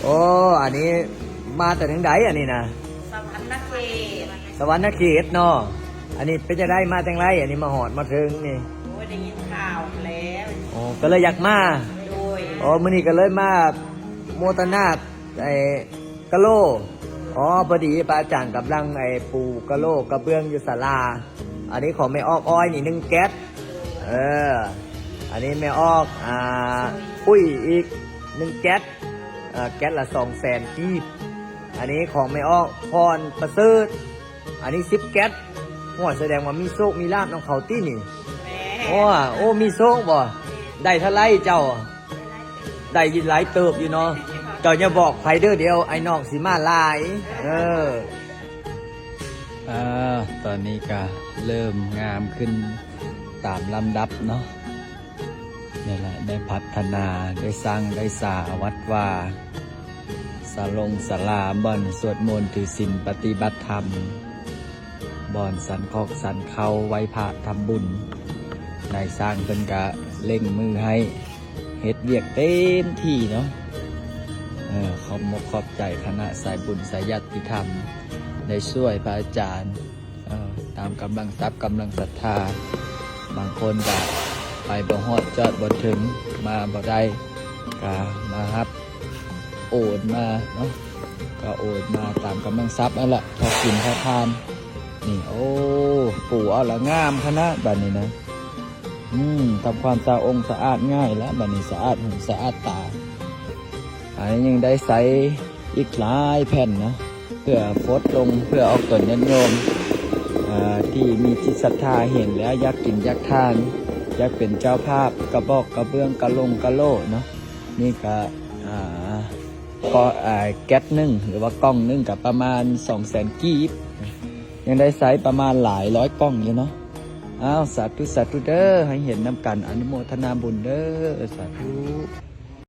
ໂອ້ ອັນນີ້ມາແຕ່ທາງໃດອັນນີ້ນະ? ສະຫວັນນະເຂດ ສະຫວັນນະເຂດເນາະ. ອັນນີ້ເປັນຈັ່ງໃດ ມາຈັ່ງໃດ ອັນນີ້ມາຮອດມາເຖິງນີ້? ໂອ້ຍ ໄດ້ຍິນຂ່າວແລ້ວ. ໂອ້ ກໍເລີຍຢາກມາ. ໂດຍ. ໂອ້ ມື້ນີ້ກໍເລີຍມາໂມທະນາ ໄອ້ ກະໂຫຼ. ອໍ ພໍດີພະອາຈານກຳລັງ ໄອ້ ປູກະໂຫຼກະເບື້ອງຢູ່ສາລາ. ອັນນີ້ຂອງແມ່ອອກອ້ອຍນີ້ ໜຶ່ງແກັດ. ເອີ ອັນນີ້ແມ່ອອກ ອ່າ ປຸ້ຍອີກ ໜຶ່ງແກັດ. ເອີ ແກັດລະ ສອງແສນກີບ. ອັນນີ້ຂອງແມ່ອອກພອນປະເສີດ. ອັນນີ້ ສິບແກັດ. ໂອ້ຍ ສະແດງວ່າມີໂຊກມີລາບນຳເຂົາຕິນີ້. ແມ່ນ. ໂອ້ ໂອ້ ມີໂຊກບໍ່? ໄດ້ເທົ່າໃດເຈົ້າ? ໄດ້ຫຼາຍເຕີບຢູ່ເນາະ. ເຈົ້າຢ່າບອກໃຜເດີ ດຽວອ້າຍນ້ອງຊິມາຫຼາຍ. ເອີ ອ່າ ຕອນນີ້ກະເລີ່ມງາມຂຶ້ນຕາມລຳດັບເນາະ. ນີ້ແຫຼະ ໄດ້ພັດທະນາ ໄດ້ສ້າງໄດ້ສາວັດວາ ສາລົງສາລາ ບ່ອນສວດມົນ ຖືສິນ ປະຕິບັດທຳ ບ່ອນສັນຄອກສັນເຄົ້າ ໄຫວ້ພະທຳບຸນ. ນາຍຊ່າງເພິ່ນກະເລັ່ງມືໃຫ້ເຮັດວຽກເຕັມທີ່ເນາະ. ເອີ ຂອບມົກຂອບໃຈຄະນະສາຍບຸນສາຍຍາດຕິທຳ ໄດ້ຊ່ວຍພະອາຈານ ເອີ ຕາມກຳລັງຊັບກຳລັງສັດທາ. ບາງຄົນກະໄປບໍ່ຮອດຈອດບໍ່ເຖິງ ມາບໍ່ໄດ້ ກະມາຮັບໂອນມາເນາະ. ກະໂອນມາຕາມກຳລັງຊັບນັ້ນລະ ພໍກິນພໍທານ. ນີ້ ໂອ້ ປູເອົາລະງາມຂະໜາດບາດນີ້ນະ. ອືມ ທຳຄວາມສະອົງສະອາດງ່າຍລະ ບາດນີ້ສະອາດຫູສະອາດຕາ. ອັນນີ້ຍັງໄດ້ໃສ່ອີກຫຼາຍແຜ່ນນະ ເພື່ອຟົດລົງ ເພື່ອອອກຕົນຍາດໂຍມ ເອີ ທີ່ມີຈິດສັດທາເຫັນແລ້ວຢາກກິນຢາກທານ ຢາກເປັນເຈົ້າພາບກະບອກກະເບື້ອງກະລົງກະໂຫຼເນາະ. ນີ້ກະ ອ່າ ກໍ ອ່າ ແກັດໜຶ່ງ ຫຼືວ່າກ່ອງໜຶ່ງກະປະມານສອງແສນກີບ. ຍັງໄດ້ໃຊ້ປະມານຫຼາຍຮ້ອຍກ່ອງຢູ່ເນາະ. ອ້າວ ສາທຸ ສາທຸເດີ ໃຫ້ເຫັນນຳກັນ ອະນຸໂມທະນາບຸນເດີ ສາທຸ.